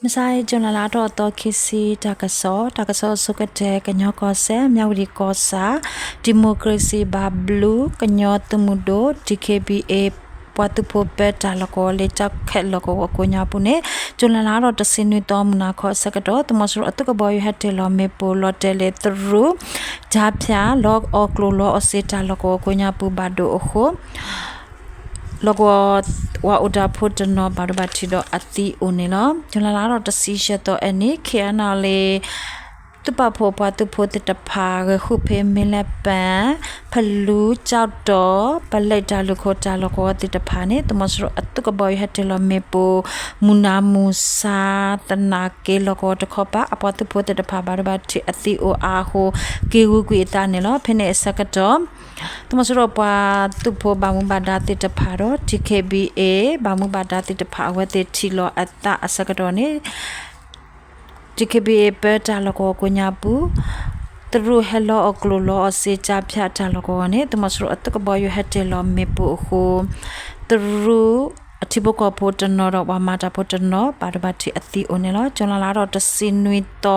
မုၢ်ဆါအံၤ ကၠူၤလဲလါထီၣ်အသီခံဆံ တၢ်ကစီၣ်, တၢ်ကစီၣ်အဆိကတၢၢ် ကညီကီၢ်စဲၣ် မၠၣ်ဝတံၣ်ကီၢ်ဆၣ် ဒံၣ်မိၣ်ကရ့ၣ်စံၣ်ဘၣ်ဘျုး ကညီသုးမုၢ်ဒိၣ် DKBA ပှၤသုးဖိပၢတၢ်လီၢ်ကဝီၤလၢကၠီၣ်ခဲလီၢ်ကဝီၤအကိးညါပူၤန့ၣ် ကၠူၤလဲလါထီၣ်တဆံနွံသီ မုၢ်နၤခီအဆၢကတီၢ် သုးမီၤစိရိၤအသုးကဘီယူၤဟဲတ့ၢ်လီၤမ့ၣ်ပိၢ် လီၤတဲာ်လၢသရူး ကၠါဖၠၣ် လီအီၣ်ကျိၣ်လီအီၣ်စ့တၢ်လီၢ်ကဝီၤအကိးညါပူၤဘၣ်ဒိအဃိ လီၢ်ကဝီၤ ပှၤအိၣ်တၢ်ဖိတနီၤဘၣ်ဒိဘၣ်ထံးဒီးအသံအိၣ်န့ၣ်လီၤ. ကၠူၤလဲလါထီၣ်တဆံယဲၢ်သီအနံၤ KNLA သုးပာ်ဖှိၣ်ပှၤသုးဖိသ့ၣ်တဖၣ် ဂဲၤဃုာ်ဖဲမ့ၢ်လဲၣ်ပၣ် ဖလူကၠီတီၣ် ပလဲတၢ်လုၢ်ခိၣ်တၢ်လီၢ်ကဝီၤသ့ၣ်တဖၣ်န့ၣ် သုးမီၤစိရိၤအသုးကဘီယူၤဟဲတ့ၢ်လီၤမ့ၣ်ပိၢ် မုၢ်နၤမုၢ်ဆါ သနာ်က့လီၢ်ကဝီၤတခီပၤ အပှၤသုးဖိသ့ၣ်တဖၣ်ဘၣ်ဒိဘၣ်ထံးအသံအိၣ်အါအဃိ က့ၤဂုာ်ကွံာ်အသးန့ၣ်လီၤ. ဖဲန့ၣ်အဆၢကတီၢ် သုးမီၤစိရိၤပှၤသုးဖိဘၣ်မူဘၣ်ဒါသ့ၣ်တဖၣ်ဒီး DKBA ဘၣ်မူဘၣ်ဒါသ့ၣ်တဖၣ် အဝဲသ့ၣ်ထံၣ်လီၤအသးအဆၢကတီၢ်န့ၣ် DKBA ပၢတၢ်လီၢ်ကဝီၤကိးညါပူၤ သရူးဟဲလီအီၣ်ကျိၣ်လီအီၣ်စ့ကၠါဖၠၣ်တၢ်လီၢ်ကဝီၤန့ၣ် သုးမီၤစိရိၤအသုးကဘီယူၤဟဲတ့ၢ်လီၤမ့ၣ်ပိၢ်အဃိ သရူးအထံဖိကီၢ်ဖိတနီၤဒီးပှၤမၤတၢ်ဖိတနီၤ ဘၣ်ဒိဘၣ်ထံးအသံအိၣ်န့ၣ်လီၤ. ကၠူၤလဲလါထီၣ်တဆံနွံသီ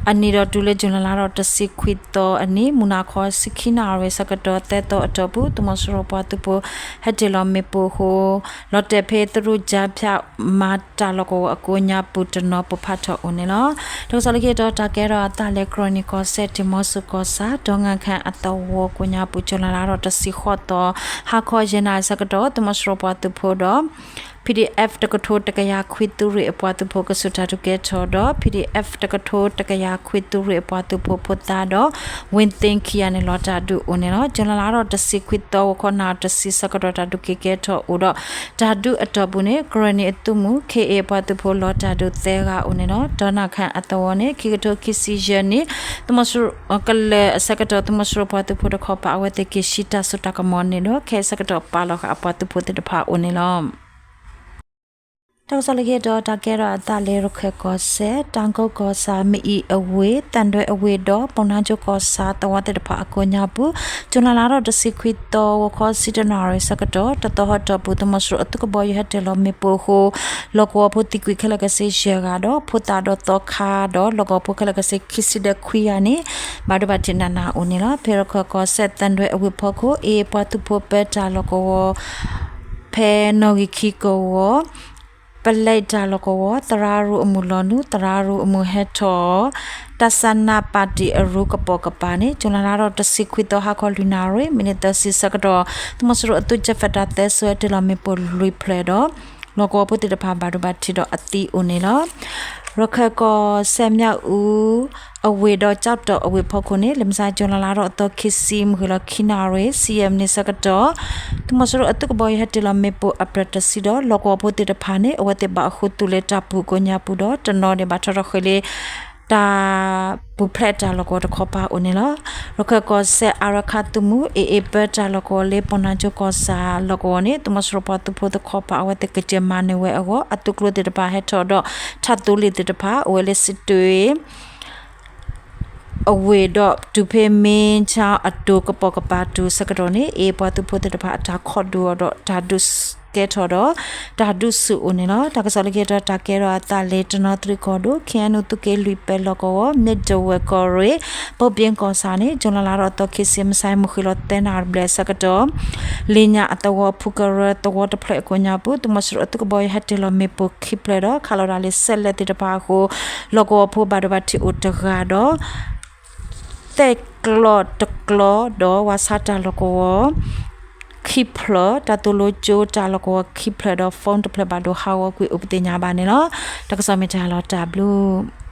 အနံၤဒီးတုၤလၢ ကၠူၤလဲလါထီၣ်တဆံခွံသီအနံၤ မုၢ်နၤခီဆံခံနၣ်ရံၣ်ဆၢကတီၢ် သၢသီအတီၢ်ပူၤ သုးမီၤစိရိၤပှၤသုးဖိဟဲတ့ၢ်လီၤမ့ၣ်ပိၢ်အဃိ လီၤတဲာ်ဖဲသရူးကၠါဖၠၣ် မၤတၢ်လီၢ်ကဝီၤအကိးညါပူၤတနီၤပိၢ်ဖးထီၣ်အိၣ်န့ၣ်လီၤ. တၢ်ကစီၣ်လၢခံတီၤ တၢ်ကဲထီၣ်အသးလၢ ကရၢနံၣ်ကီၢ်စဲၣ် ဒံၣ်မီဆိကီၢ်ဆၣ် ဒီငါခၣ်အသဝီကိးညါပူၤ ကၠူၤလဲလါထီၣ်တဆံဃိးသီ ဟါခီယဲၢ်နၣ်ရံၣ်ဆၢကတီၢ် သုးမီၤစိရိၤပှၤသုးဖိဒီး PDF တကထိတကယၤခွံသုးရ့ၣ်အပှၤသုးဖိကဆူးတၢ်ဒုးကဲထီၣ်ဒီး PDF တကထိတကယၤခွံသုးရ့ၣ်အပှၤသုးဖိဖိသၣ်ဒီး ဝ့ၢ်သ့ခံဂၤန့ၣ် လီၤတၢ်ဒုးအိၣ်န့ၣ်လီၤ. ကၠူၤလဲလါထီၣ်တဆံခွံသီ ဂီၤခီနၣ်ရံၣ်တဆံဆၢကတီၢ် တၢ်ဒုးက့ၤကဲထီၣ်အိၣ်ဒီး တၢ်ဒုးအတီၢ်ပူၤန့ၣ် ကရၢနံၣ်အသုးမုၢ် KA အပှၤသုးဖိလီၤတၢ်ဒုးသၢဂၤအိၣ်န့ၣ်လီၤ. ဒီနၣ်ခၣ်အသဝီန့ၣ် ခံကထိခံဆံယဲၢ်နံၣ် သုးမီၤစိရိၤကလၢၤအဆၢကတီၢ် သုးမီၤစိရိၤပှၤသုးဖိတခီပၤ အဝဲသ့ၣ်က့ၤဆှံတၢ်စိတၢ်ကမီၤန့ၣ်ဒီး ခဲအံၤဆၢကတီၢ်ပာ်လီၤဃာ်အပှၤသုးဖိသ့ၣ်တဖၣ်အိၣ်န့ၣ်လီၤ. တၢ်ကစီၣ်လၢခံတီၤ တၢ်ကဲထီၣ်အသးလၢရခၢၣ်ကီၢ်စဲၣ် တၢ်ကိးကီၢ်ဆၣ် မအံၤအဝ့ၢ် သၣ်ဒွဲအဝ့ၢ်ဒီး ပုၢ်နါကၠိကီၢ်ဆၣ်သဝီသ့ၣ်တဖၣ်အကိးညါပူၤ ကၠူၤလဲလါထီၣ်တဆံခွံသီ ဂီၤခီဆံတၢနၣ်ရံၣ်ဆၢကတီၢ် တသီဟီၣ်တီၢ်ပူၤ သုးမီၤစိရိၤအသုးကဘီယူၤဟဲတ့ၢ်လီၤမ့ၣ်ပိၢ်အဃိ လီၢ်ကဝီၤဖိသံကွံာ်ခဲလၢာ်ကဆ့ယဲၢ်ဂၤဒီး ဖိသၣ်ဒီးသီခါဒီး လီၢ်ကဝီၤဖိခဲလၢာ်ကဆ့ခံဆံဒီးခွံဂၤန့ၣ် ဘၣ်ဒိဘၣ်ထံးနးနးအိၣ်န့ၣ်လီၤ. ဖဲရခၢၣ်ကီၢ်စဲၣ် သၣ်ဒွဲအဝ့ၢ်ဖီခိၣ် AA ပှၤသုးဖိပၢတၢ်လီၢ်ကဝီၤ ဖဲနီၣ်ဂံၢ်ခံကဝီၤ ပလဲတၢ်လီၢ်ကဝီၤ သရၣ်ရူအမုၢ်လီၤနုာ် သရၣ်ရူအမုၢ်ဟဲထီၣ် တၢ်စၢ်နၢ်ပၣ်တံၣ်အရူကပိာ်ကပၤန့ၣ် ကၠူၤလဲလါထီၣ်တဆံခွံသီ ဟါခီလွံၢ်နၣ်ရံၣ် မံးနံးသၢဆံဆၢကတီၢ် သုးမီၤစိရိၤအသုး Jet Fighter သၢစၢၤ ဟဲတ့ၢ်လီၤမ့ၣ်ပိၢ်လွံၢ်ဖျၢၣ်ဒီး လီၢ်ကဝီၤဖိသ့ၣ်တဖၣ်ဘၣ်ဒိဘၣ်ထံးဒီးအသံအိၣ်န့ၣ်လီၤ. ရခၢၣ်ကီၢ်စဲၣ် မၠၣ်အူအဝ့ၢ်ဒီးကၠီၣ်တီၣ်အဝ့ၢ်ဖီခိၣ်န့ၣ် လၢမုၢ်ဆါ ကၠူၤလဲလါထီၣ်အသီခံဆံ မုၢ်ဃ့ၢ်လီၤခံနၣ်ရံၣ် ဆံယဲၢ်မံးနံးဆၢကတီၢ် သုးမီၤစိရိၤအသုးကဘီယူၤဟဲတ့ၢ်လီၤမ့ၣ်ပိၢ်အပြၢၤတဆံဒီး လီၢ်ကဝီၤဖိသ့ၣ်တဖၣ်န့ၣ် အဝဲသ့ၣ်ဘၣ်အဃုသူၣ်လၢတၢ်ပူၤကိးညါပူၤဒီး တနီၤန့ၣ်ဘၣ်ထီၣ်ထီၣ်ဃ့လၢ တၢ်ပူၤဖျဲးတၢ်လီၢ်ကဝီၤတခီပၤအိၣ်န့ၣ်လီၤ. ရခၢၣ်ကီၢ်စဲၣ် အါရခၣ်သုးမုၢ် AA ပၢတၢ်လီၢ်ကဝီၤလၢ ပုၢ်နါကၠိကီၢ်ဆၣ်လီၢ်ကဝီၤန့ၣ် သုးမီၤစိရိၤပှၤသုးဖိတခီပၤ အဝဲသ့ၣ်ကစၢၢ်မၤနၢၤဝဲအဂီၢ် အသုးကျိၤသ့ၣ်တဖၣ်ဟဲထီၣ်ဒီး ထးသူလ့ၤသ့ၣ်တဖၣ် အိၣ်ဝဲလၢစံးတွ့ အဝ့ၢ်ဒီးတုၤဖဲမ့ၢ်ဆါအတိၤကပိာ်ကပၤတုၤဆၢကတီၢ်န့ၣ် AA ပှၤသုးဖိသ့ၣ်တဖၣ်အတၢ်ခိးဒုးအီၤဒီးတၢ်ဒုးကဲထီၣ်ဒီး တၢ်ဒုးဆူၣ်အိၣ်န့ၣ်လီၤ. တၢ်ကစီၣ်လၢခံတီၤ တၢ်ကဲထီၣ်အသးလၢတနီသရံၣ်ကီၢ်ဒိၣ် KNU သုးက့လွံၢ်ပဲလီၢ်ကဝီၤ မ့ၢ်ဒဝဲၢ်ကီၢ်ရ့ၣ် ဘိၣ်ဘ့ကီၢ်ဆၣ်န့ၣ် ကၠူၤလဲလါထီၣ်အသီခံဆံ မုၢ်ဆါ မုၢ်ဃ့ၢ်လီၤသၢနၣ်ရံၣ်ဘျဲၣ်အဆၢကတီၢ် လ့ၣ်ညါအသဝီဖုကရၢသဝီတဖျၢၣ်အကိးညါပူၤ သုးမီၤစိရိၤအသုးကဘီယူၤဟဲတ့ၢ်လီၤမ့ၣ်ပိၢ်ခံဖျၢၣ်ဒီး ခးလီၤတၢ်လၢစဲးလဲးသ့ၣ်တဖၣ်အဃိ လီၢ်ကဝီၤဖိဘၣ်ဒိဘၣ်ထံးအိၣ်တဂၤဒီး သဲၣ်ကျီတကျီဒီး ဝါဆါတၢ်လီၢ်ကဝီၤ ခံဖျၢၣ် တၢ်သိၣ်လိကၠိတၢ်လီၢ်ကဝီၤခံဖျၢၣ်ဒီး phone တဖျၢၣ်ဘၣ်ဒိဟးဂီၤကွံာ်အိၣ်ပသ့ၣ်ညါဘၣ်န့ၣ်လီၤ. တၢ်ကစီၣ်မ့ၢ်တၢ်လီၤတၢ်ဘျုး